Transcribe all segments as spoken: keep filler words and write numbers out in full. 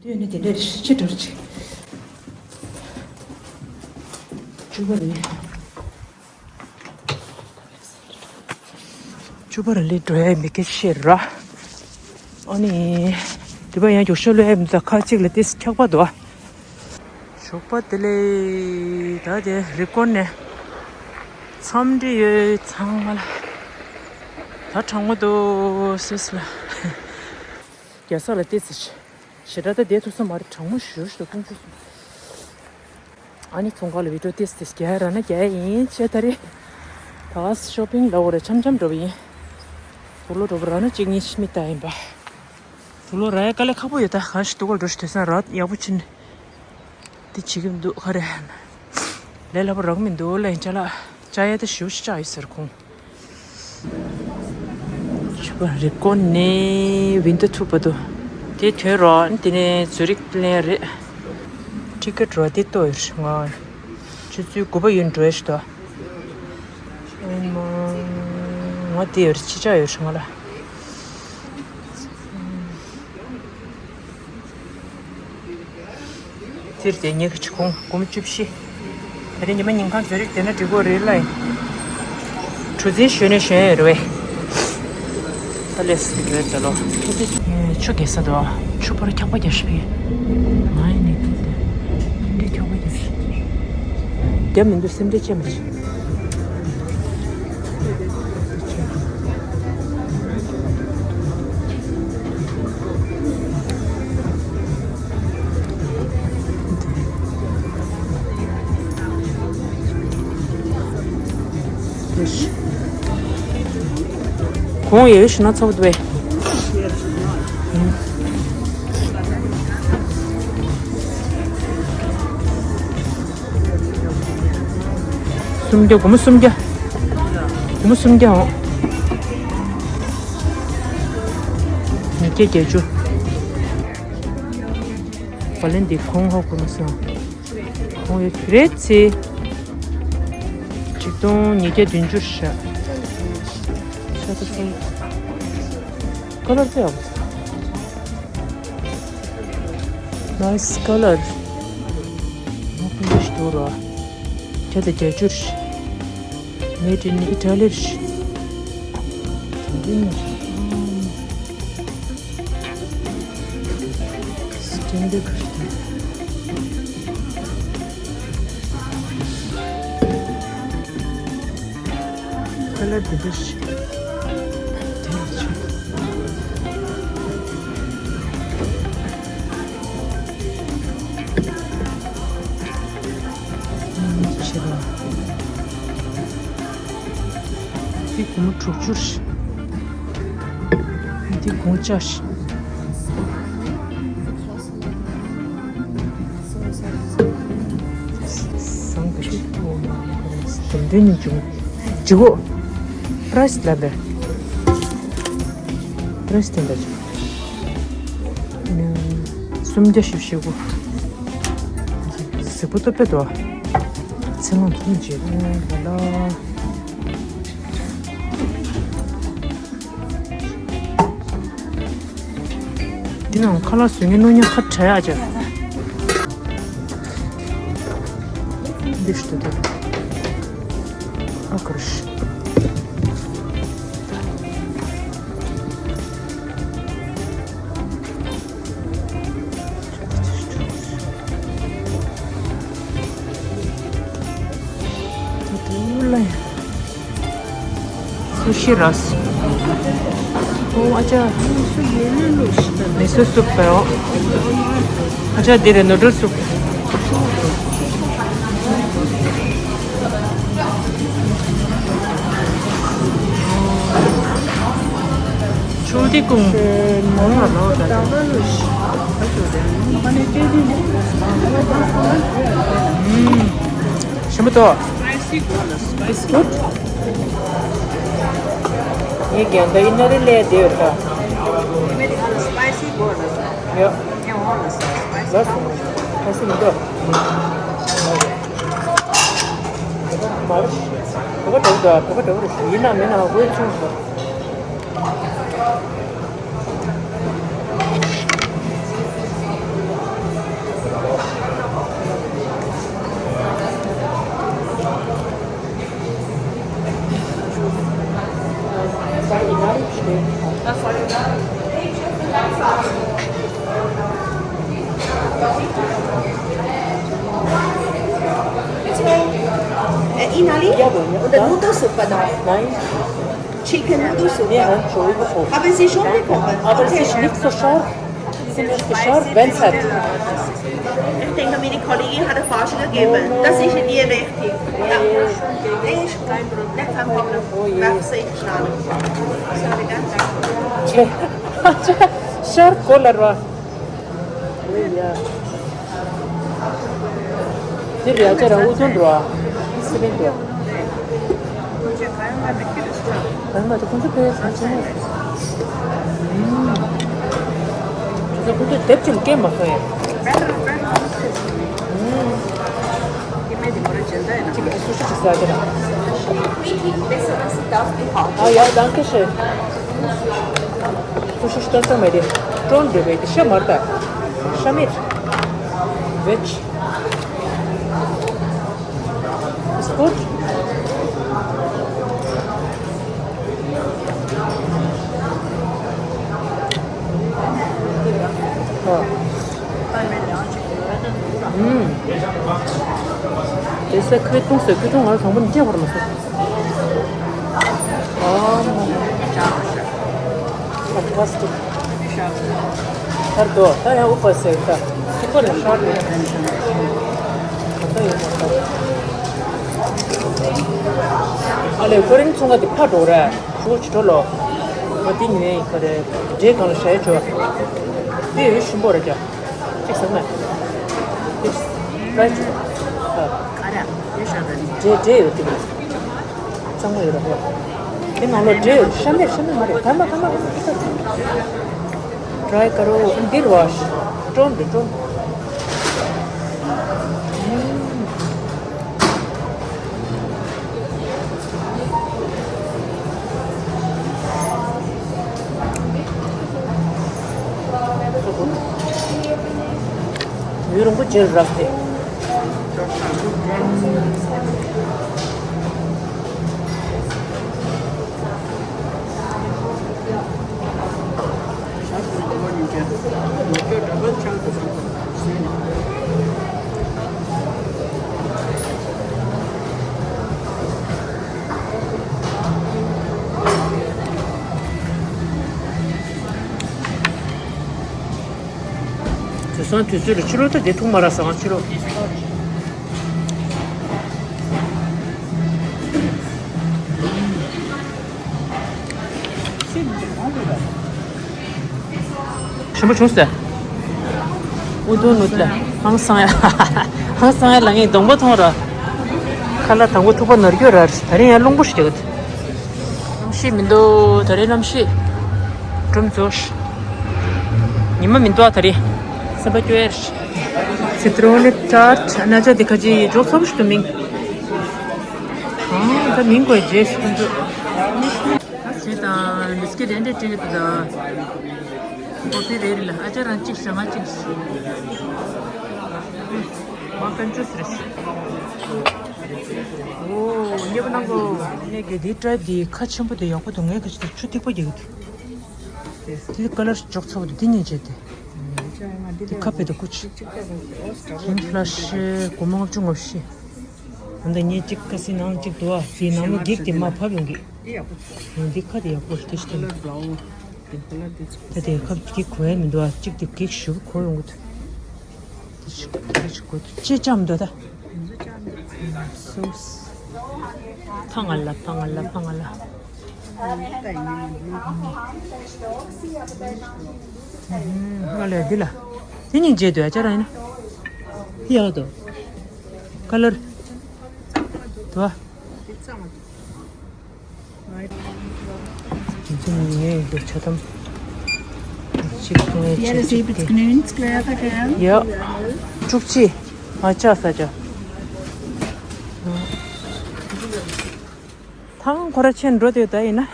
དུས་ནི་དེ་འདྲ་ཕྱི་དྲོར་ཅིག་ཆུ་བར་ལས། ཆུ་བར་ལས་འགྲོ་ཡ་མི་སྐད་ཤེས་ར། ཨ་ནི། དེ་པ་ཡང་མགྱོགས་ཤོས་ལོས་མི་ཚ་ཁ་གཅིག་ལ་ཏིས་འཁྱག་པ་འདུག་ཞོགས་པ་དེ་ལས་ད་དེ་རི་ཀོན་ནས་འཚམས་འདྲི་ཡོད་ཚང་མ་ལ། ད་གྲང་མོ་འདུག་སིས་ལ། རྒྱ་ས་ལ་ཏིས་ཞེ་དྲག་ད་བསྡད་ཐུབ་ས་མ་རེད། གྲང་མོ་ཞེ་པོ་ཞིག་འདུག་དཀོན་མཆོག་གསུམ། ཨ་ནི་ཚོང་ཁང་ལ་བི་ཌིའོ་ཏིས་ཏིས་རྒྱག་ར་ན་རྒྱག་ཡིན་ཆེ་ད་རེད། ད་ཤོ་པིང་ལ་འོ་རེ་འཆམ་འཆམ་འགྲོ་བ་ཡིན། དུག་ལོག་འགྲོ་བ་ར་ན་གཅིག་གཉིས་ཤི་མི་ད་ཡིན་པ། དུག་ལོག་ར་ཡ་དཀའ་ལས་ཁག་པོ་ཡོད་ད། གང་ཞིག་དུག་ལོག་འགྲོ་ཞིག་དུས་སང་ར་ཡག་པོ་ཕྱིན། འདི་བྱེད་ཀྱི་མི་འདུག་ག་རེ། ལས་སླ་པོ་རག་མི་འདུག་ལ་ཡིན་ཅ་ལག་ཅ་ཡ་ད་ཞུ་ཞིག་ཅག་ཡོད་ཟེར་ཁོང་། ཆུ་བར་རི་ཀོན་ནས་ཝིན་ཏར་ཐུག་པ་དུ། དེ་ཐོན་རོགས་དེ་ནས་ཛུ་རིག་ལེན་རེད། ཊི་ཀེ་ཊི་རོ་དེ་ལྟོ་ཡོད་ང་། ཆུ་ཚོད་དགུ་པ་ཡུན་འགྲོ་ཡ་ཞིག་ཏོ། ཨེ་མ། ང་དེ་ཡོད་ཕྱི་ལྕགས་ཡོད་ང་ལ། ཚེར་དེ་ཉེ་གི་ཆུ་ཁོང་སྒོར་མོ་བཅུ་བཞི། ད་རེས་ཉི་མ་ཉིན་གང་ཛུ་རིག་དེ་ན་འགྲིག་གོ་རེད་ལ། གྲུ་འཛིན་ཞོན་ནས་ཞོན་ཡོད་རེད་བས། ད་ལས་སི་རེད་ད་ལོ། ཆུ་རྒྱས་ས་དོ། ཆུ་ཕར་འཁྱག་པ་རྒྱག་ཤི་བས། ང་ཡི་ནས་ཏུ་དེ། འདི་འཁྱག་པ་རྒྱག་ཤི། རྒྱ་མི་འདུག་སེམས་ཁྲལ་བྱེད་མི་བྱེད། གོང་ཡོད་ཤི་ན་ཚོགས་འདུ་བས། སུམ་བརྒྱ། སྒོར་མོ་སུམ་བརྒྱ། སྒོར་མོ་སུམ་བརྒྱ་འོང་། ཉིས་བརྒྱ་བརྒྱད་ཅུ། བ་ལན་འདི་གོང་ཧོག་སྒོར་མོ་སོང་། གོང་ཡོད་རེད་ཚེ། ཆིག་སྟོང་ཉིས་བརྒྱ་བདུན་ཅུ་ཤ། ཤ་ཏོ་སོང་། ཀ་ལར་དཔེ་ཡག་པོ་འདུག Nice color. ནོ་ཀུན་ཏུ་ཞིག་འདུག་ར། བརྒྱ་དང་བརྒྱད་ཅུ་རེད། Made in Italy རེད། དེ་འདྲ་ནི་རེད། Standard རེད། ཁ་ལར་འདི་འདྲ་ཞིག་དེ་ལ་ཆུ། ཆེ་བ། འདི་སྒོར་མོ་དྲུག་ཅུ་རེད། འདི་སྒོར་བརྒྱ་རེད། བཟང་གི་ཆུ་ཐོག་ནས་དེ་འདྲ་ཉིད་བྱུང་། ཇི་གོ་ཕ་ར་སི་ལབ་རེད། ཕ་ར་སི་དེ་འདྲ་བྱུང་། སུམ་བརྒྱ་བཞི་བཅུ་ཞེ་དགུ། གཟིགས་པོ་ཏོ་པེ་དོ། ཚེ་ལོང་ཐུང་བྱེད་ཨོ་ལ་ལ། འདི་ནང་ཁ་ལག་བཟོ་མཁན་སྣུམ་ཉ་ཁ་བྲལ་ཡག་ཅིག་འདི་ཞིག་ཏུ་ཨ་ཀར་ཤི། ད་དུ་ལ་ཡ། སུ་ཤི་ར་སི། ཨོ་ཨ་ཅག་མི་སུ་སུབ་པའོ། ཨ་ཅག་འདི་རེད་ནུ་ཌལ་སུབ། ཆུ་འདི་ཀུང་། ཞིམ་པོ་འདུག Spicy goodness, spicy good. ངས་རྒན་ད་ཡིན་ན་རེ་ལས་བསྡད་ཡོད་ད། Spicy goodness. ཡོད། ངས་འོང་ལ་spicy ལ་སོང་། Spicy མི་འདུག་མར། བོད་པ་འདྲ་བོ་འདུག་བོད་པ་འདྲ་བོ་རེད། ཡིན་ན་མིན་ན་འོས་ཆུང་སོང་། Oder Nudelsuppe noch? Nein. Chicken Nudelsuppe. Wir haben schon überkommen. Aber es ist nicht so scharf. Es ist nicht so scharf, wenn es hat. Ich denke, meine Kollegin hat eine falsche gegeben. Das ist die richtige. Ja. Nee, ist kein Problem. Kein Problem. Merci, Schnabel. Sorry, ganz danke. Scharf, Cola. འདི་རེད་ཡ། ཁྱེད་རང་དབུ་ཐུང་འགྲོ་ཨ། སི་པན་འགྲོ། གང་མ་ཐུག་ཁོང་ཚོ་ཕེབས་སོང་ཆེ་མོ། ཁོང་ཚོ་དེབ་ཅིག་སྐྱེལ་མ་སོང་ཡ། ཅིག་སུ་ཞིག་ཟ་གི་ར། ཨ་ཡ་དང་ཁེ་ཤེ། སུ་ཞིག་སྟོན་ཙང་མེད་དེ། ཀྲོན་འདྲ་བའི་དེ་ཤ་མར་ད། ཤ་མེད། Veg. It's good. Oh. ཨུམ། དེ་ས་ཁོས་བཏུང་ཟེར་ཁོས་བཏུང་ང་ལ་དང་པོ་ནས་སྐྱེ་བར་མ་སོང་། ཨ་མ། Fantastic. ཧར་དོ་ད་ཡང་ཨུ་པ་ཟེར་ད། སུ་པར་ལ་ཤར་དོ། ད་ཡོད་མ་ད། ཨ་ལེ་ཁོ་རིང་ཚོང་ཁ་དེ་ཕར་འགྲོ་ར། ཤོག་ཅི་འགྲོ་ལོ། ང་དེ་ཉིན་ཁ་རེ་འདྲེ་གང་ལ་ཞལ་བྱོས། དེ་ཡོད་ཞིམ་པོ་རེད་ཀྱང་། གཅིག་ཟ་མ། གཅིག་ཀ་ཅིག་ཨ། ཨ་ར། དེ་ཤ་ར་ནི། འདྲེ་འདྲེ་ཡོད་དེ་མོ། གཙང་མ་ཡོད་ར་ཧོ། དེ་ནང་ལོ་འདྲེ་ཡོད། ཤ་མེད་ཤ་མེད་མ་རེད། ག་མ་ག་མ་ག་མ་ག་མ། Try करो འདིར་བ། ཀྲོམ་འདི་ཀྲོམ། ཡུན་རིང་པོ་ཅིག་རག་སྟེ། དུས་སང་དུས་ཚོད་ལ་ཕྱི་ལོགས་ད་དེ་ཐུག་མ་རག་ས་ང་ཕྱི་ལོགས། ཞིམ་པོ་བྱུང་ཟེར། ཨུ་དུ་ནུ་ཏ། ཧང་སང་ཡ། ཧང་སང་ཡ་ལ་ངས་གདོང་པ་མཐོང་ར། ཁ་ལག་དང་པོ་ཐུག་པ་ནོར་རྒྱུ་ར། ད་རིང་ཡང་རླུང་པོ་ཞིག་རྒྱག་གི་འདུག་གནམ་གཤིས་མི་འདུག་ད་རེས་གནམ་གཤིས་གྲུམ་ཚོ། ཉི་མ་མི་འདུག་ད་རེས་སེམས་པ་སྐྱོ་ཡ་རེད། Zitrone Tart ཨ་ན་ཅག་འདི་ཁ་ཅིག་འཇོག་ཚ་པོ་ཞིག་འདུག་མིང་། ཨང་ད་མིང་དགོས་རྗེས་ཤིག་ཁོང་ཚོ། ད་ཟས་དང་བིས་ཀིཊ་དེ་འདྲས་སྤྲད་ཀྱི་འདུག་ད། ཀོ་ཕི་རེད་ལ་ཨ་ཅག་རང་གཅིག་བྱ་ང་གཅིག་བྱ། མ་པན་ཅུ་སི་རེད། ཨོ་ཉེ་པོ་གནང་གོ། ནས་གི་དེའི་ཊ་ཡིབ་དེ་ཁ་ཆེན་པོ་དེ་ཡག་པོ་འདུག་ངས་ག་ཅི་དེ་ཆུ་ཐིགས་པ་རྒྱག་གི་འདུག་དེ་ཀ་ལར་འཇོག་ཚ་པོ་འདུག་དེ་གཉིས་བྱས་ཏེ། དེ་ཁ་ཕེ་དང་ཀུ་ཆུ། ཧིན་ཕ་ལ་ཤི་སྒོར་མོ་ལྔ་བཅུ་ང་བཞི། ཨ་ད་ངས་གཅིག་ཀ་སི་ནང་གཅིག་འདུག་ཨ་དེའི་ནང་ལོ་གེག་དེ་མ་ཕབ་ཡོང་གི། འདི་ཁ་དེ་ཡག་པོ་རེད་དེ་ཤི་དེ། ད་དེ་ཁ་གེག་གོ་ཡ་མི་འདུག་ཨ་གཅིག་དེ་གེག་ཞུ་གོ་ཡོང་གི་འདུག་དེ་ཆུ་ཆུ་གོ་ཅེ་ཅམ་འདོད་ད། སོ་སི། ཕ་ང་ལ་ཕ་ང་ལ་ཕ་ང་ལ། ང་ལ་འདི་ལ། དེ་གཉིས་བརྗེད་འདོད་ཨ་ཅག་རང་ཡིན་ན། ཡག་འདུག་ཀ་ལར། དུ་བ། དེ་ཚོ་ངའི་འདི་ཆ་ཐམ་གཅིག་ངའི་ཆེ་གཅིག་དེ། ཡ། བཅུ་གཅིག་ང་ཅག་ས་ཅག་ཐང་ཁོ་ར་ཆེན་འགྲོ་དེ་ད་ཡིན་ན།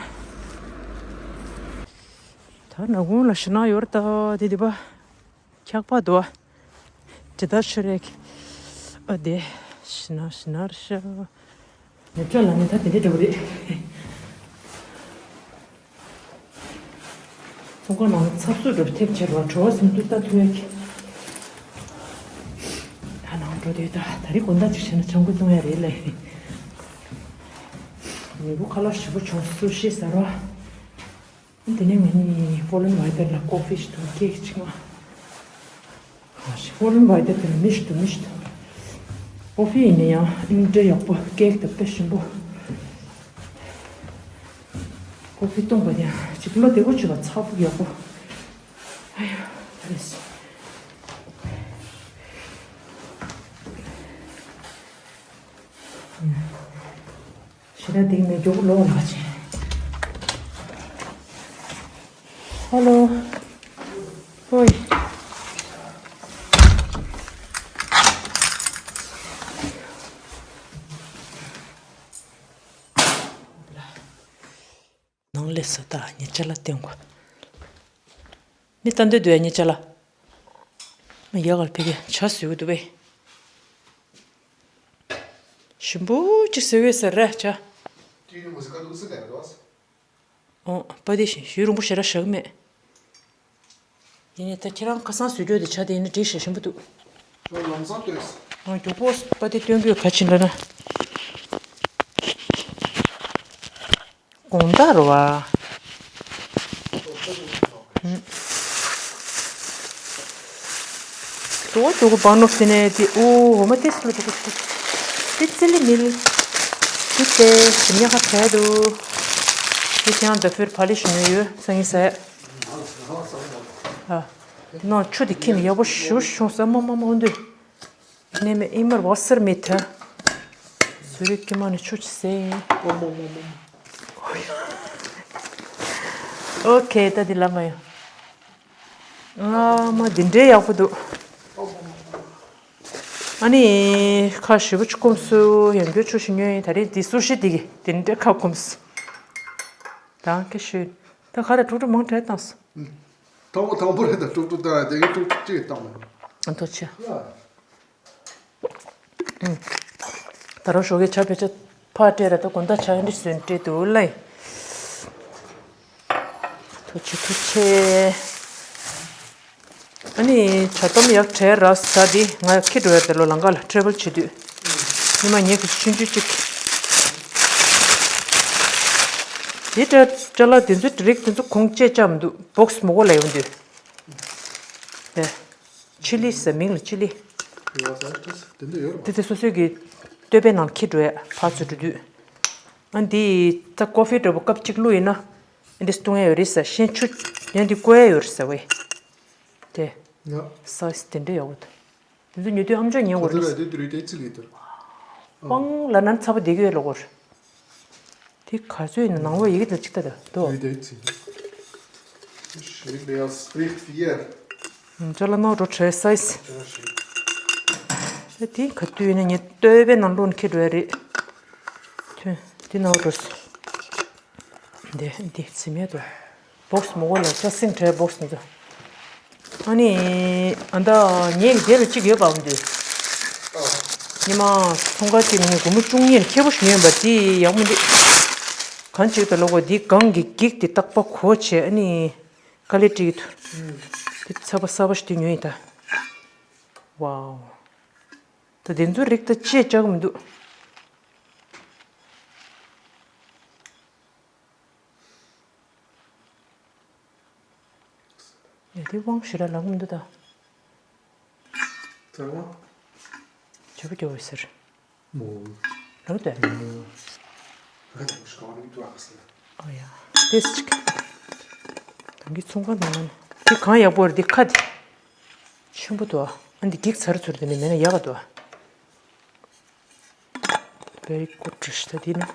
ད་ནག་ཁུང་ལ་ཞེད་སྣང་ཡོད་རེད་ད་དེ་དེ་པ། འཁྱག་པ་འདུག་ཨ། ཇི་ལྟར་ཤི་རེད། ཨ་དེ། ཤི་ན་ཤི་ན་ར་ཤ། ནེ་ཅོ་ལ་ནི་ད་དེ་འདྲ་འདྲ་པོ་རེད། ཚོང་ཁང་ནང་ཚབ་སུ་འགྲོ་ཐེབས་ཆེར་བ་བྲོ་བ་སུམ་ཏུ་ལྟ་ཐུབ་ཡ་གི། ད་ནང་འགྲོ་དུས་ད་ད་རེས་དགོང་དག་ཅིག་བྱས་ན་ཆང་ཁུ་བཏུང་ཡ་རེད་ལ། ཉིན་གུང་ཁ་ལག་ཞིམ་པོ་བྱུང་། སུ་ཤི་ཟེར་བ། དེ་ནས་ང་གཉིས་ཕོ་ལན་བྷའི་ཏར་ལ་ཀོ་ཕི་ཞིག་འཐུང་། ཀེག་ཅིག་མ། ཕོ་ལན་བྷའི་ཏར་དེ་ལ་མི་ཞིག་འདུག་མི་ཞིག་འདུག་ཀོ་ཕི་ཡིན་ན་ཡང་ཨིན་འདྲ་ཡག་པོ། ཀེག་དང་དཔེ་ཞིམ་པོ། ཀོ་ཕི་བཏུང་བ་དེ་ཡང་ཅིག་བློ་བདེ་པོ་བྱེད་པ། ཚ་པོ་ཡག་པོ། ཨ་ཡ། ཨ་རེ། ཞེ་དྲག་འདི་མེད་མགྱོགས་པོ་ལོག་ལ་ཆེ། ཧ་ལོ། ཧོꯏ། ནང་སླེབས་སོ། ད་ངའི་ཅ་ལག་སྟོན་དགོས། ནི་ལྟ་འདོད་འདུག་ཡ། ངའི་ཅ་ལག་མ་ཡག་ག་ལ་ཕ་གིར་ཇ་བཟོས་ཀྱི་འདུག་པས། ཞིམ་པོ་ཅིག་བཟོས་ཡོད་ས་རེད་ཇ། ཨོ། པ་དེ་བཞིན་ཡུན་རིང་པོ་ཞེ་དྲག་བཞག་གི་མེད། ཡིན་ནའི་ད་ཁྱེད་རང་ཁ་སང་བཟོས་འདྲ་དེ་ཇ་དེ་ཡིན་ན་འགྲིག་ཤག་ཞིམ་པོ་འདུག་ཁྱོད་ལམ་སང་སྟོན། ཨ། མགྱོགས་པོ་པ་དེ་སྟོན་དགོས། ག་ཕྱིན་ལ་ན། དགོང་དག་རེད་བ། ཨུམ། དུ་བ་དུ་གུ་བང་ནོ་སི་ནེ་དི་ཨུ་འོ་མ་ཏེ་སི་ལ་དུ་གུ་ཏི་ཙི་ལི་མིལ། ཏི་ཏེ་ཉ་ཁ་ཁ་དུ། ཏི་ཅང་ད་ཕིར་ཕ་ལི་ཤི་ནུ་ཡོད་སང་ཡིན་ཟེར། ཨ། ནང་ཆུ་དེ་ཁྱིམ་ཡག་པོ་ཞུ་ཞུ་ས་མ་མ་མ་འོན་དུ། ནས་མེད་ཨིན་མར་བ་སར་མེད་ཐལ། ཟུ་རིག་གི་མ་ནི་ཆུ་ཆི་སེ་ཡིན། ཨོ་མོ་མོ་མོ། ཨོ་ཁེ། ད་འདི་ལ་མ་ཡོང་། ཨ་མ་འདི་འདྲའི་ཡག་པོ་འདུག་ཨ་ནི་ཁ་ཞེ་པོ་ཅིག་སྐོམ་སོ་ཡང་འགྱོད་ཆུ་ཞིག་ཉོས་ཡིན། ད་རེས་འདི་སུ་ཤི་འདི་གི་འདི་འདྲའི་ཁ་སྐོམ་སོ། དང་ཁེ་ཤོད། ད་ག་རེ་དཀྲུག་དཀྲུག་མང་དྲགས་བཏང་སོ། དང་པོ་དང་པོ་རེད། ད་དཀྲུག་དཀྲུག་བཏང་ཡ་དེ་གི་དཀྲུག་དཀྲུག་ཅིག་བཏང་མ་ཡོང་། ཨ་ཐོ་ཆེ། ཡ། ད་རུང་ཞོགས་ཀས་ཇ་ཕལ་ཆེར་ཕར་སྤྲད་ར། ད་དགོང་དག་ཇ་འདི་བཟོས་སྤྲད་འདུག་ལེ། ཐུགས་རྗེ་ཆེ། ཐུགས་རྗེ་ཆེ། ཨ་ནི་ཇ་དམ་ཡག་བྲལ་ར། ཇ་འདི་ང་ཁྱེར་འགྲོ་ཡ། དེ་ལོ་ལམ་ཁ་ལ་ཊེ་རེ་ཝལ་བྱེད་དུས་ཉི་མ་ཉལ་གི་ཆུང་ཆུང་ཅིག་དེ་ཅ་ཅ་ལག་དེ་ཚོའི་རིགས་དེ་ཚོ་གོང་བཅད་བཅག་མི་འདུག་བོག་སི་མོག་པ་ལ་ཡོང་དུས། ཨེ། ཆི་ལི་ཟེར། མིང་ལ་ཆི་ལི། དེ་དེ་སོ་སོའི་གི་སྟོད་པའི་ནང་འཁྱེར་འགྲོ་ཡ། ཕར་ཚུར་འགྲོ་དུས། ཨ་འདི་ད་ཀོ་ཕི་འདྲ་པོ་ཀབ་གཅིག་བླུགས་ཡིན་ན། ཨ་འདི་བཏུང་ཡ་ཡོད་རེད་ཟེར། གཞན་ཆུ་ཡང་འདི་བསྐོལ་ཡ་ཡོད་རེད་ཟེར་བས། དེ། ཡ། སའི་ཛི་དེ་འདྲ་ཡག་པོ་འདུག་དེ་ཚོ་ཉོ་དུས་ཨམ་ཅོག་ཉན་དགོས་རེད། དེ་དུས་རེད་དེ་ཚིག་ཡིན་དུས། པང་ལ་ནན་ཚ་པོ་བསྡད་ཀྱི་ཡོད་ལ་གོར། དེ་ག་ཚོད་ཡིན་ན་ནང་ལོགས་ཡི་གེ་དང་གཅིག་ལྟ་དང་དོ། Wie deed sie? Schrieb er spricht vier. ཅ་ལག་ནོར་འགྲོ་བྲལ་སའི་ཛི། Ja, schön. ཨེ་དེ་ག་དུས་ཡིན་ན་ངས་སྟོད་པའི་ནང་ལོགས་ནས་འཁྱེར་འགྲོ་ཡ་རེད། ཐོན། དེ་ནོར་འགྲོ་སོང་། འདི་འདི་ཚིམ་མེད་དོ། བོག་སི་མོ་གོ་ལ་ཅ་སིང་བྲལ་བོག་སི་འདི་ཚོ། ཨ་ནི། ཨ་ད་ངས་དེ་རུ་གཅིག་ཡོད་པའམ་འདི། ཉི་མ་ཚོང་ཁང་གཅིག་ནས་སྒོར་མོ་བཅུ་གཉིས་ཁེ་པོ་ཞིག་ཉོས་པ་དེ་ཡག་མི་འདུག་གང་ཅིག་ད་ལོ་གོ་འདི་གང་གི་འགྱིག་དེ་རྟག་པ་གོ་བྱས། ཨ་ནི། དཀའ་ལས་སྤྲད་ཀྱི་འདུག་དེ་ཚ་པ་གསར་པ་ཞིག་དེ་ཉོས་ཡིན་ད། ཝའོ། ད་དེ་ཚོའི་རིགས་ད་ཅེས་བཅག་གི་མི་འདུག་ཡ་དེ་དབང་ཞེ་དྲག་ལངས་མི་འདུག་ད། ཚར་བ། ཇོ་བོ་ཇོ་བོ་ཟེར། མོ། ལོ་དེ། མོ། ང་དང་ཤོག་ནི་ཏུ་ཨ་ཟེར། ཨོ་ཡ། ཏེས་ཅིག་དང་གི་ཚོང་ཁང་ནང་ན་དེ་གང་ཡག་པོ་རེད། དེ་ཁ་དེ་ཆེན་པོ་འདུག་ཨ་འདི་འགྱིག་ཚར་ཚུར་དེ་ནི་མེད་ན་ཡག་ག་འདུག་ཨ། Very good. ད་འདི་ནི་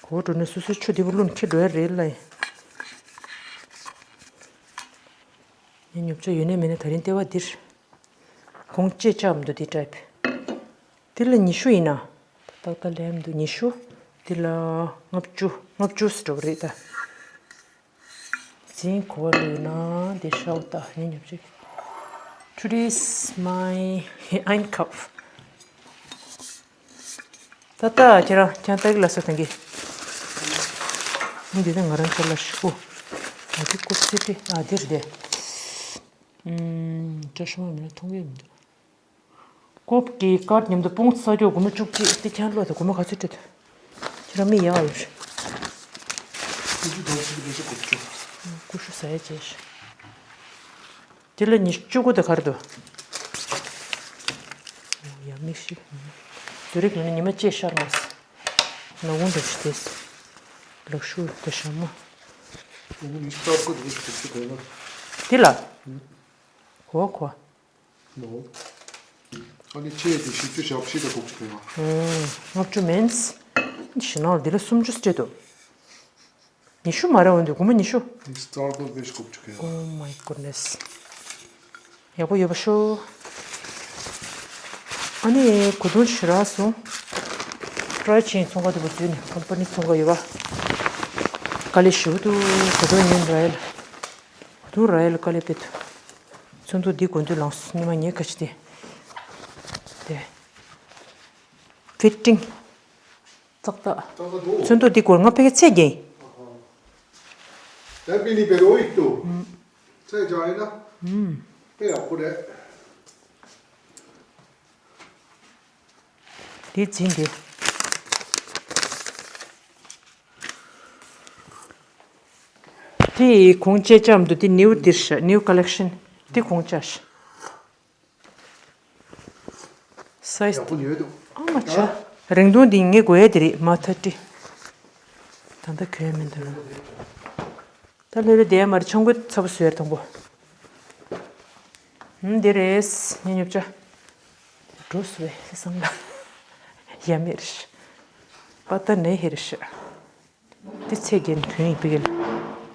གོ་འགྲོ་ནས་སོ་སོའི་ཆུ་འདི་པོ་བླུགས་ནས་འཁྱེར་འགྲོ་ཡ་རེད་ལ། ངས་ཉོ་ཆ་ཡོད་ནས་མེད་ནས་ད་རིང་ལྟེ་བ་འདིར་གོང་བཅད་བཅག་མི་འདུག་འདི་ཊའིབ། འདི་ལ་ཉི་ཤུ་ཡིན་ན། ཏག་ཏག་ལས་མི་འདུག་ཉི་ཤུ། འདི་ལ་ལྔ་བཅུ་ལྔ་བཅུ་ཟེར་འགྲོ་གི་རེད་ད། འཛིན་གོ་བ་ལོས་ན་འདི་ཤའོ་ད་ཡིན་ཉོབ་ཅིག Today's my Einkauf. ད་ལྟ་ཁྱེད་རང་ཁྱེད་རང་ལྟ་གི་ལ་སོ་དང་གི་འདི་ནི་ང་རང་ཚོ་ལ་ཤི་གོ་ང་འདི་ཀོ་སི་ཏི་ཨ་འདིར་བསྡད། ཨུམ། བཀྲ་ཤིས་མ་མིན་ན་མཐོང་གི་མི་འདུག་ཀོབ་ཀྱི་ཀར་མཉམ་དུ་སྤུངས་ས་ཀྱོག་སྒོར་མོ་བཅུ་གཅིག་དེ་ཁྱེད་ལོ་དེ་སྒོར་མོ་ག་ཚོད་སྤྲད་དོ། ར་མི་ཡག་ཡོད་རེད། ཀུ་ཤུ་དང་ཆུ་ཀུ་ཤུ་གོ་ཆུ། ཀུ་ཤུ་ཟ་ཡ་བྱས་ཤག་དེ་ལ་ཉི་ཤུ་བཅུ་དགུ་དང་ག་རེ་འདུག་ཡ་མི་ཤི། དེ་རིགས་ལ་ཉི་མ་གཅིག་ཤར་མ་སོང་། ནག་ཁུང་འདྲ་ཞིག་བལྟས། ལག་ཤུ་དང་ཞྭ་མོ། ཉི་ཤུ་རྩ་དགུ་དང་ཉི་ཤུ་དགུ་ཅིག་དགོས་ན། འདི་ལ། གོ་གོ་ནོ། ཨ་ནི་ཆེ་དེ་བཞི་བཅུ་ཞེ་བཞི་དང་དགུ་ཅིག་དགོས་ན། ལྔ་བཅུ་མིན། ཞེ་ནང་ལ་འདི་ལ་སུམ་ཅུ་སྤྲད་འདུག་ཉི་ཤུ་མ་རེད་འོན་ཏེ་སྒོར་མོ་ཉི་ཤུ། ཉི་ཤུ་རྩ་དགུ་བེད་སྒོ་བཅུག་གི། Oh my goodness། ཡག་པོ་ཡོད་པ་ཤོ། ཨ་ནི་གོ་དོན་ཞེ་དྲག་སོང་། ཀྲའི་ཆེན་ཚོང་ཁང་དེ་པོ་བརྒྱུད་ནས་ཀམ་པ་ནི་ཚོང་ཁང་ཡོད་པ། དཀའ་ལས་ཞེ་པོ་འདུག་གོ་དོན་ཉན་ར་ཡལ། གོ་དོན་ར་ཡལ་དཀའ་ལས་དཔེ་འདུག་ཚོན་མདོག་འདི་གོན་དུས་ལངས་སོང་ཉི་མ་ངས་ཁ་ཕྱི་དེ། དེ། ཕིཊིང་། ཏག་ཏག་ཏག་ཏག་འདུག་ཚོན་མདོག་འདི་གོན་ང་ཕ་གི་ཚད་རྒྱན་ཡིན། ད་པི་ལི་པེ་རོ་ཡིག་ཏུ། ཚད་རྒྱག་ཡིན་ན། དཔེ་ཡག་པོ་རེད། འདི་འཛིན་འདི། དེ་གོང་ཆེ་ཙམ་དུ་དེ་ནིའུ་འདིར་ཤ་ནིའུ་ཀ་ལེག་ཤན་དེ་གོང་ཆེ་ཤ། སའི་ཛི་ཡག་པོ་ཉོས་འདུག་ཨ་མ་ཆ། རིང་ཐུང་འདི་ངས་དགོས་ཡ་དེ་རེད་མ་ཐར་ཏི། ད་ལྟ་གོན་མི་འདུག་ད་ལྷོད་ལྷོད་བསྡད་ཡ་མ་རེད་ཆང་གོས་ཚ་པོ་བཟོས་ཡ་དང་པོ། ཧུམ་འདི་རེད་ངས་ཉོ་ཆ། འགྲོ་སུ་བས་སང་ལ། ཡ་མེར་ཤ། པ་ཏ་ནེ་ཧེར་ཤ། འདི་ཚེ་རྒྱན་གྱོན་ཡིན་པི་གལ།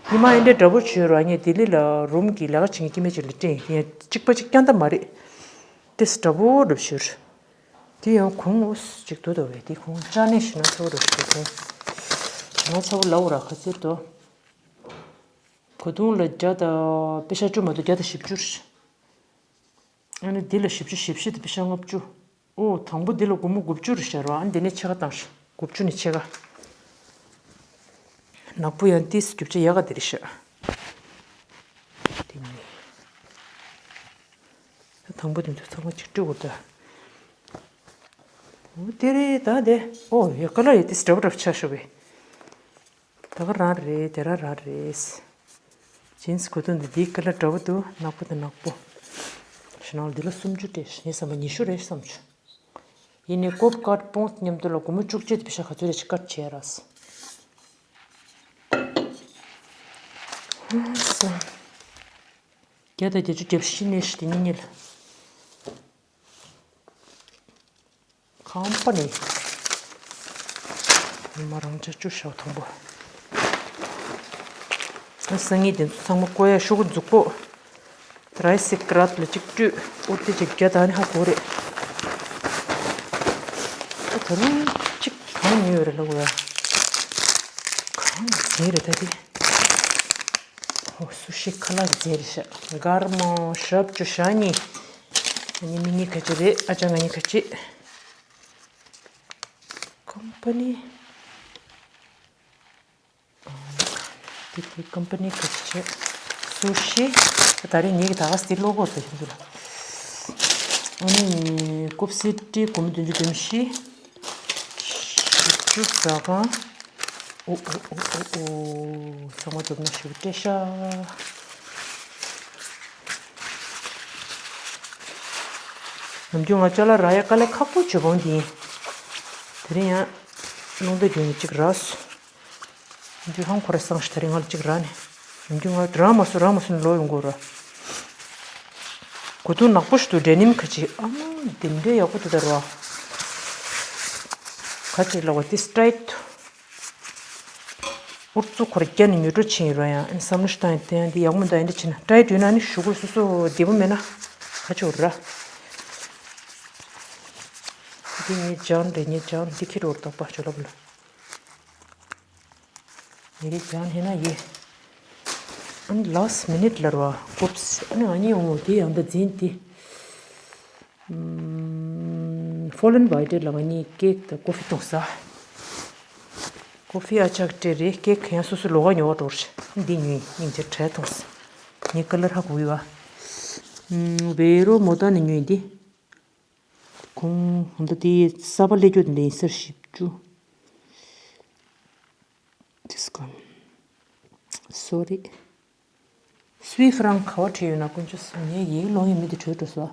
ཉི་མ་ཨེ་འདྲའི་འདྲ་པོ་བྱོས་ར་ངས་ལྡི་ལི་ལ་རུམ་གྱི་ལས་ཀ་བྱེད་མཁན་སྐྱེ་དམན་ཅིག་ལ་སྤྲད་ཡིན་གཅིག་པ་གཅིག་རྐྱང་ད་མ་རེད། ཏེས་འདྲ་པོ་འདྲ་བྱོས་ར། དེ་ཡང་གོང་འོ་ཅིག་འདུག་ད་བས་དེ་གོང་ཅག་ནས་ཤི་ན་ཚ་པོ་འདྲ་བྱོས་གོང་། ཞི་མ་ཚ་པོ་ལའོ་ར་ཁ་ཚེར་དོ། གོ་དུང་ལ་བརྒྱ་དང་པེ་ཤ་བཅུ་མ་གཏོགས་བརྒྱ་དང་བཞི་བཅུ་རེད། ཨ་ནི་འདི་ལ་བཞི་བཅུ་ཞེ་བཞི་དེ་པེ་ཤ་ལྔ་བཅུ། ཨོ་དང་པོ་འདི་ལ་སྒོར་མོ་དགུ་བཅུ་རེད་ཤག་ར་ཨ་ནི་འདི་ནས་ཕྱེད་ཀ་བཏང་ཤག་དགུ་བཅུ་ནས་ཕྱེད་ཀ་ནག་པོ་ཡང་ཏིས་རྒྱུ་ཆ་ཡག་ག་འདི་རེད་ཤག་དེ་ནི། དང་པོ་དེ་ཚོ་ཚང་མ་གཅིག་སྤྲོད་དགོས་ད། ཨོ་དེ་རེད་ད་དེ། ཨོ་ཡ་ཀ་ལ་ཡ་ཏིས་འདྲ་པོ་འདྲ་པོ་ཆགས་ཤག་བས། ད་ག་རང་རེད་དེ་རང་རང་རེད། ཇིན་སི་གོ་དོན་འདི་འདིའི་ཀ་ལ་འདྲ་པོ་འདུག་ནག་པོ་དང་ནག་པོ། ཞེ་ནང་འདི་ལ་སུམ་ཅུ་སྤྲད་ངས་བསམ་པ་ཉི་ཤུ་རེད་བསམ་བྱུང་། ཡིན་ནའི་ཀོབ་ཀར་པོང་མཉམ་དུ་ལ་སྒོར་མོ་བཅུ་གཅིག་དེ་པེ་ཤ་ག་ཚོད་རེད་ཅིག་ཀར་བྱས་ར་སོང་། བརྒྱ་དང་བརྒྱད་ཅུ་གྱ་བཞི་ནས་བཞི་དེ་གཉིས་གཉིས་ལ། ཁམ་པ་ནི། ཉི་མ་རང་ཆ་བཅུ་ཞག་མཐོན་པོ། སང་ཉིན་དེ་ཚོ་ཚང་མ་བཀོ་ཡ་ཤོག་གུ་འཛུགས་པོ། རའི་སི་ཀ་ར་ལ་གཅིག་སྤྲོད་ཨུར་ཏི་གཅིག་བརྒྱ་དང་ནི་ཧ་གོ་རེད། ད་ད་རུང་གཅིག་གང་ཉོས་ཡོད་རེད་ལབ་དགོས་ཡ། གང་ཟིན་རེད་ད་དེ། ཨོ་སུ་ཤི་ཁ་ལག་ཟེར་ཤག་གར་མོ་ཞབས་ཅུ་ཞག་གཉིས། ཨ་ནི་མི་གཉིས་ཁ་ཅིག་རེད་ཨ་ཅག་ང་གཉིས་ཁ་ཅིག་ཀམ་པ་ནི། ཨ་དེ་དེ་ཀམ་པ་ནི་ཁ་ཅིག་བྱས། སུ་ཤི། ད་རེས་ངེད་ཀྱི་ད་ག་སྟེ་ལོ་གོ་དེ་ཞིག་འདུག་ལ། ཨ་ནི་ཀུབ་སི་ཏི་སྒོར་མོ་བདུན་ཅུ་དོན་བཞི། བཞི་བཅུ་ཟ་ཁང་། ཨོ་ཨོ་ཨོ་ཨོ་ཨོ། ཚང་མ་སྡོམ་ན་ཞེ་པོ་སྤྲད་ཤག་ནམ་རྒྱུན་ང་ཅ་ལག་རག་ཡ་དཀའ་ལས་ཁག་པོ་བྱེད་པོ་འདི་ཡིན། དེ་རིང་ཡང་རླུང་རྟ་རྒྱུན་གཅིག་རག་སོང་། ནམ་རྒྱུན་ཧང་ཁོ་ར་སང་ཞིག་དེ་རིང་ང་ལ་གཅིག་རག་ནས། ནམ་རྒྱུན་ང་རག་མ་སོང་རག་མ་སོང་ལོ་ཡོང་གོ་ར། གོ་དུང་ནག་པོ་ཞིག་འདུག་ཌེ་ནིམ་ཁ་ཅིག་ཨ་མ་འདི་འདྲའི་ཡག་པོ་འདུག་ད་ར། ཁ་ཅིག་ལ་བ་ཏི་སི་ཊའིཊ། ཨུར་ཚུགས་ཁོ་ར་བརྒྱ་ནས་ཉོ་སྤྲོ་ཕྱིན་ཡོད་ར་ཡང་ཨ་ནི་བསམ་བློ་ཞིག་བཏང་ཡོད་དེ་ཡང་འདི་ཡག་མོ་འདུག་ཨ་འདི་བྱས་ན་ཊའིཊ་ཡོད་ན་ཨ་ནི་ཞུ་དགོས་སོ་སོ་བདེ་པོ་མེད་ན་ཁ་ཆེ་བོ་ར། འདི་ངའི་ལྗང་རེད་ངའི་ལྗང་འདི་ཁྱེར་འོར་དག་པ་ཆོ་ལབ་ལ། ངའི་ལྗང་ཧེ་ན་ཡེ། ཨ་ནི་ལཱ་སི་མི་ནིཊ་ལ་ར་བ་ཀོབ་སི་ཨ་ནི་ཨ་ནི་འོ་དེ་ཡང་འདི་འཛིན་ཏེ། ཕོ་ལན་བྷའི་ཊེ་ལ་ང་གཉིས་ཀེག་དང་ཀོ་ཧྥི་བཏུང་ས། ཀོ་ཧྥི་ཨ་ཅག་སྤྲད་རེད་ཀེག་གང་སོ་སོ་ལོགས་ཀ་ཉོ་བ་འགྲོ་རེད། འདི་ཉོས་སྙིང་རྗེ་བྲལ་བཏུང་ས། ངའི་ཀ་ལར་ཧ་གོ་གི་བ། བེ་རོ་མོ་ཏ་ནས་ཉོས་འདི། ཁོང་ཧོན་ད་དེ་གསར་པ་སླེབས་རྒྱུ་དེ་འདྲ་ཡིན་ས་རེད་བཞི་བཅུ། This one. Sorry. Swift རང་ག་བ་བྲིས་ཡོད་ན་དཀོན་མཆོག་གསུམ། ངའི་ཡིག་ལོང་ཡིན་མི་འདི་བྲོས་འགྲོ་སོང་།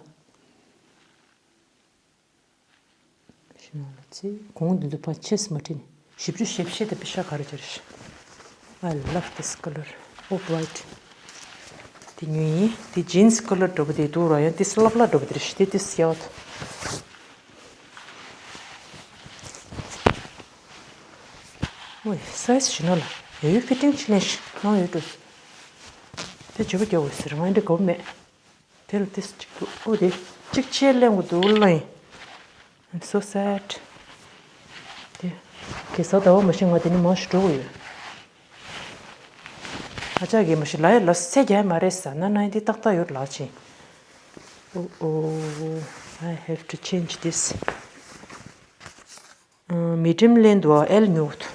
ཤི་ན་ལ་ཚེ་གོང་འདི་ཚོ་ཕར་ཆེས་མ་བྲིས་ནས་བཞི་བཅུ་ཞེ་བཞི་དེ་པེ་ཤ་ག་རེ་བྱ་རེད། I love this color. Off white. དེ་ཉོས་ཡིན། དེ་ཇིན་སི་ཀ་ལར་འདྲ་པོ་དེ་འདུག་ར། ཡང་དེ་སླབ་སླབ་འདྲ་པོ་དེ་རེད་ཤི། དེ་དེ་སི་ཡག་འདུག་ཨོའི། སའི་ཛི་ཞིག་ན་ལ་ཡོད་ཡོད། ཕི་ཊིང་ཅི་ནས་ཤི་ན་ཡོད་འགྲོ། དེ་བརྗེ་པོ་རྒྱག་དགོས་ཟེར། ང་འདི་དགོས་མེད། དེ་ལ་དེ་གཅིག་འདུག་ཨོ་དེ་གཅིག་ཆེ་ལེན་དགོས་འདུག་ལ་ཡིན། I'm so sad. དེ་གེ་སར་ཟླ་བ་མ་ཤི་ང་དེ་ནི་མང་ཞིག་འགྲོ་གི་ཡོད། ཨ་ཅག་གིས་མ་ཤི་ལ་ཡ་ལ་སེ་རྒྱ་མ་རེད་ཟ་ན་ན་འདི་ཏག་ཏག་ཡོད་ལགས་ཆེ། Oh, oh, I have to change this. མི་ཌིམ་ལེན་དུ་ཨེལ་ཉོ་གི་འདུག་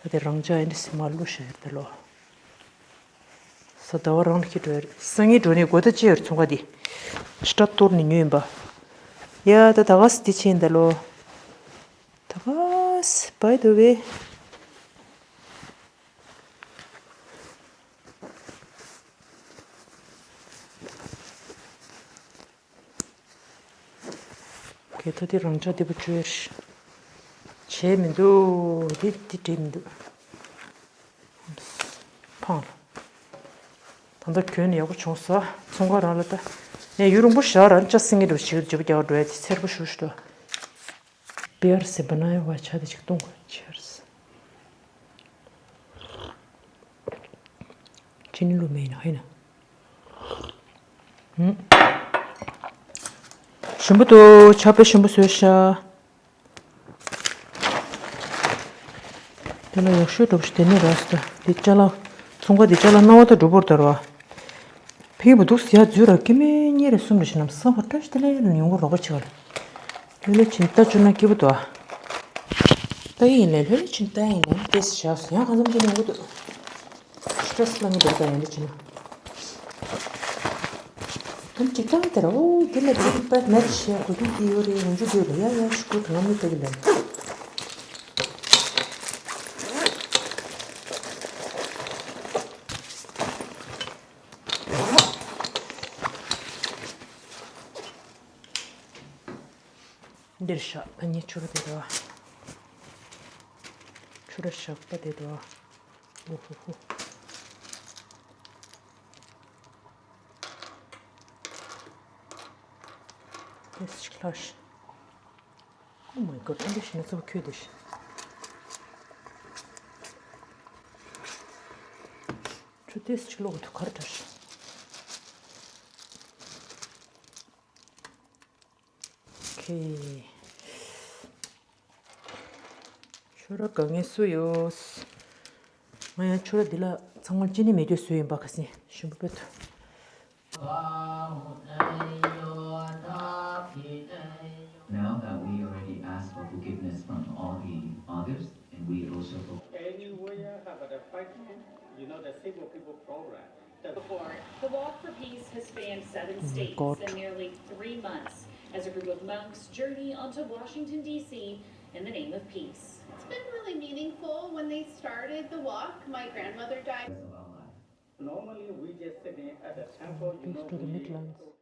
ད་དེ་རང་ཅག་ཨེ་འདྲ་སེ་མ་བླུགས་ཤ་ཡར་ད་ལོ། ས་ཟླ་བ་རང་ལ་ཁྱི་འགྲོ་ཡར་སང་ཉིན་འགྲོ་ནས་གོ་ད་ཅི་ཡར་ཚོང་ཁ་དེ་ཤ་གཏོར་ནས་ཉོས་ཡིན་པ། ཡ་ད་ད་ག་སེ་དེ་ཕྱིན་ད་ལོ། ད་ག་སེ་བའི་དུ་བའི། གལ་ཏེ་དེ་རང་ཅག་དེ་པོ་བཅོས་བྱས་མི་འདུག་དེ་དེ་བྲིས་མི་འདུག་ཕངས་ལ། ད་ལྟ་གྱོན་ནས་ཡག་པོ་བྱུང་ས། ཚོང་ཁང་རང་ལ་ད་ངས་ཡུན་རིང་པོ་ཞག་རང་ཅག་སེང་གེ་འདྲ་བོ་ཞིག་ལ་ཇོ་བོ་རྒྱག་འགྲོ་ཡ་དེ་འཚེར་པོ་ཞུ་ཞུ་འགྲོ། Перцы, банановая чай, ཅིག་བཏུང་དགོས། Cheers. ཅི་ནི་ལུ་མེ་ཡིན་ན་ཧེ་ན། ཧུམ། ཞིམ་པོ་འདུག་ཆར་པ་ཞིམ་པོ་བཟོས་ཤག་དེ་ལ་ཡག་ཤོས་འདྲ་པོ་ཞིག་དེ་ནས་རག་སོང་། ད་དེ་ཅ་ལག་ཚོང་ཁང་དེ་ཅ་ལག་སྣང་བ་ད་འགྲོ་པོར་དར་བ། ཕི་བུ་འདུག་ཡ་འཛུལ་ར་སྐྱེ་མེད་གཉིས་རེ་གསུམ་རེ་ཞིག་ནམ་སང་བར་བཀྲ་ཤིས་བདེ་ལེགས་ལ་ཡོང་གི་རོགས་པ་བྱེད་ག་ལ། ལྷོད་ལྷོད་ཕྱིན་ལྟ་བཅུག་ན་སྐྱིད་པོ་འདུག་ཨ། ལྟ་གི་ཡིན་ལེ། ལྷོད་ལྷོད་ཕྱིན་ལྟ་ཡིན་ལེ། ཏེས་བཞག་སོང་། ཡང་གང་འཚམ་ཅིག་ཡོང་གི་འདུག་སི་ཊེ་རེ་སི་ལངས་ཀྱི་འདུག་ད་ཡང་འདི་བྱས་ན། དོན་ཅིག་ཀྱང་དེར་འོ་དེ་ལ་དེ་པར་མེད་བྱས་གོ་རྒྱུ་དེ་ཡོད་རེད། ང་ཚོ་དེ་ལ་ཡ་ཡ་ཞུ་གོ་དང་མི་དེ་གི་ལ། འདིར་བཞག་ད་ངས་ཆུ་ར་དེ་དོ། ཆུ་ར་བཞག་པ་དེ་དོ། ཨོ་ཧོ་ཧོ། This is clutch. Oh my god, འདི་ཤི་ན་ཚ་བོ་ཁྱོད་དེ་ཤི། ཆུ་ཏེས་ཅིག་ལོག་ཐུག་གར་འདྲ་ཤི། ཁེ། ཆུ་ར་ག་ངེས་སུ་ཡོད། ང་ཡང་ཆུ་ར་འདི་ལ་ཚང་མ་ཅི་ནི་མེད་དུས་སུ་ཡིན་པ་ཁ་སེ་ཞིམ་པོ་པེ་ཐུ། Now that we already asked for forgiveness from all the others, and we also for Anywhere have a fight, you know, the Civil People Program. Before, the Walk for Peace has spanned seven states and nearly three months as a group of monks journey onto Washington, D C in the name of peace. It's been really meaningful. When they started the walk, my grandmother died. Normally, we just sitting at the temple, you know, we